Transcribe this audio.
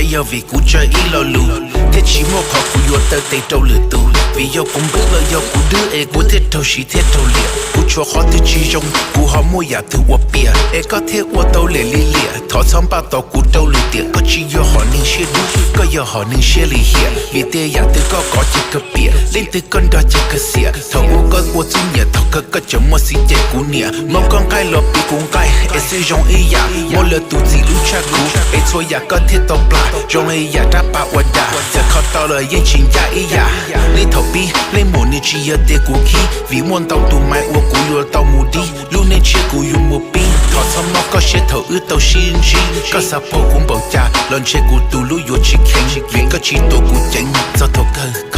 Yog vim kuv tsaws ib lo lus thiaj tsis muaj qhov kuv yuav taw tes rau lwm tus. Vim yog kuv npwb los yog kuv dwb es kuv thiaj raug siv thiaj raug liam. Kuv tshuav qhov twg tsis zoo kuv ho muaj yam twg ua piam, es koj thiaj ua tau lem li liam. Thov txhob npaj tos kuv rau lwm tiam, koj tsis yog hom neeg siab dub, koj yog hom neeg siab lim hiam. Vim tej yam twg koj kov ces kawg piam, leej twg koj nrog ces kawg xiam. Thaum ub koj ua txwj nyiam, thaum kawg koj tseem muaj xiv ces kuv niam. Muab koj nqaij los piv kuv nqaij es xwb zoo ib yam, muab lawv tus txiv hlub tshaj kuv es txhua yam koj thiaj tau plam. Zoo li yam rab pas ua dag, txawm kho tau los yeej tsis ncaj ib yam. Neb thaum pib leej muam nws tsis yog tias kuv khib, vim muaj ntau tus maiv uas kuv yuav tau mus dib. Lub neej tshiab kuv yuav mus pib, thov txhob mob koj siab thaum wb tau sib ntsib. Koj xav pab kuv npaum cas los ntshe kuv tus hlub yuav tsis kheev, vim koj tsis tuav kuv ceev txog thaum kawg.